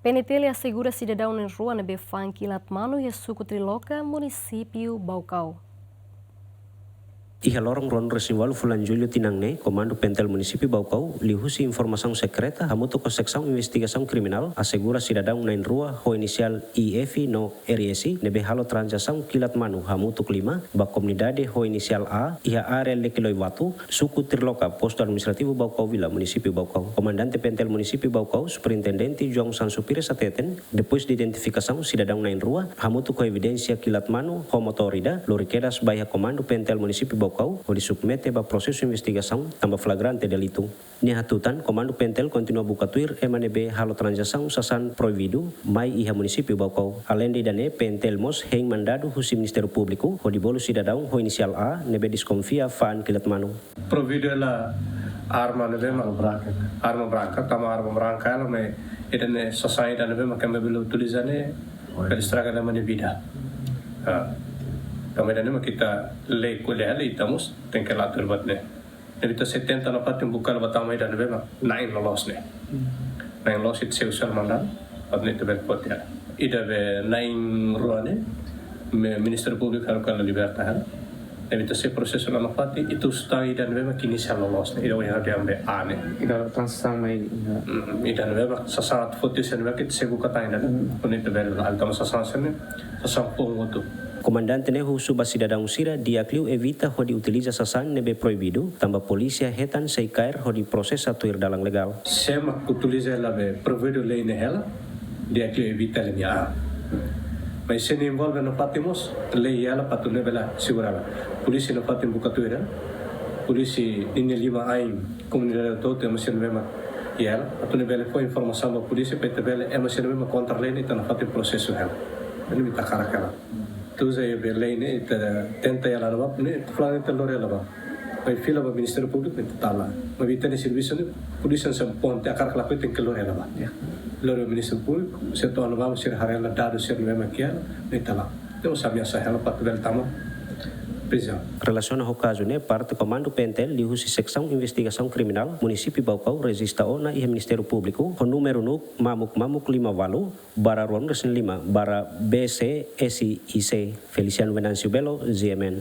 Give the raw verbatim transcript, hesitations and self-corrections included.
PNTL asegura sidadaun na'in-rua ne'ebé fa'an kilat manu iha suku Triloka, munisípiu Baucau. Iha loron ruanulu-resin-ualu fulan Jullu tinan ne'e, Komandu PNTL Munisípiu Baucau, liuhusi informasaun sekreta hamutuk ho Seksaun Investigasaun Kriminál, asegura sidadaun na'in-rua ho inisiál I F no R S ne'ebé halo tranzasaun kilat manu hamutuk lima ba komunidade ho inisiál A iha área Lekiloivatu, suku Triloka, Postu Administrativu Baucau Vila, Munisípiu Baucau. Komandante PNTL Munisípiu Baucau, Superintendente João Sansu Pires hateten, depois de identifikasaun sidadaun na'in-rua, hamutuk ho evidénsia kilat manu ho motór ida, lori kedas ba iha Komandu PNTL Munisípiu Baucau, hodi submete ba prosesu investigasaun tanba flagrante delitu. Nia hatutan, Komandu PNTL kontinua buka tuir ema ne'ebé halo tranzasaun sasán proibidu mai iha Munisípiu Baucau. Aleinde ida-ne'e, PNTL mós hein mandadu husi Ministériu Públiku hodi bolu sidadaun ho inisiál A ne'ebé deskonfia fa'an kilat manu. Proibidu hela arma ne'ebé mak arma branka. Arma branka, tanba arma branka hela, maibé ida-ne'e sasán ida ne'ebé mak ema bele utiliza ne'e, bele estraga ema nia vida. Ah. Tanba ida-ne'e mak ita lei ko'alia hela, ita mós tenke la'o tuir buat ne'e. Ne'ebé ita sei tenta nafatin buka hela ba tama ida ne'ebé mak na'in loloos ne'e. Na'in loloos ita sei uza hela mandadu, buat ne'e ita bele foti hela. Ida be na'in-rua ne'e, me-, Ministériu Públiku haruka hela liberta hela. Ne'ebé ita sei prosesu hela nafatin, ita uza tan ida ne'ebé mak inisiál loloos ne'e, ida ohin ha'u dehan be A ne'e. Ida tranzasaun mai, ida. Mm, ida ne'ebé mak sasán atu foti sira ne'ebé mak ita sei buka tan ida ne'e. Mm. Kuandu ita bele halo tama sasán sira ne'e, sasán foun hotu. Komandante ne'e husu ba sidadaun sira di'ak liu evita hodi utiliza sasán ne'ebé proibidu, tanba polísia hetan sei kaer hodi prosesa tuir dalan legál. Sé mak utiliza hela be proibidu lei ne'e hela, di'ak liu evita hela nia an. Maibé se nia envolve nafatin mós, lei iha hela para atu nune'e bele segura hela. Polísia nafatin buka tuir hela. Polísia ninia liman-ain komunidade hotu-hotu ema sira ne'ebé mak iha hela. Atu nune'e bele fó informasaun ba polísia para ita bele ema sira ne'ebé mak kontra lei ne'e ita nafatin prosesu hela. Ne'e mak ita hakarak hela. Ita uza iha be lei ne'e, ita tenta iha laran ba, ne'e, ita fala ne'e ita lori hela ba. Maibé fila ba Ministériu Públiku ne'e ita tala. Maibé ita-nia servisu ne'e, polísia hanesan ponte, hakarak ka lakohi tenke lori hela ba. Ya. Lori ba Ministériu Públiku, se to'o ona ba, sira haree hela dadus sira ne'ebé mak iha hela, ne'e ita la'o. Ita mós ameasa hela para atu bele tama prizaun. Relasiona ho kazu ne'e, parte Komandu PNTL liuhusi Seksaun Investigasaun Kriminál Munisípiu Baucau rejista ona iha Ministériu Públiku ho númeru NUC mamuk mamuk lima ualu, barra ruanulu-resin-lima, barra B C S I C. Feliciano Venâncio Belo, G M N.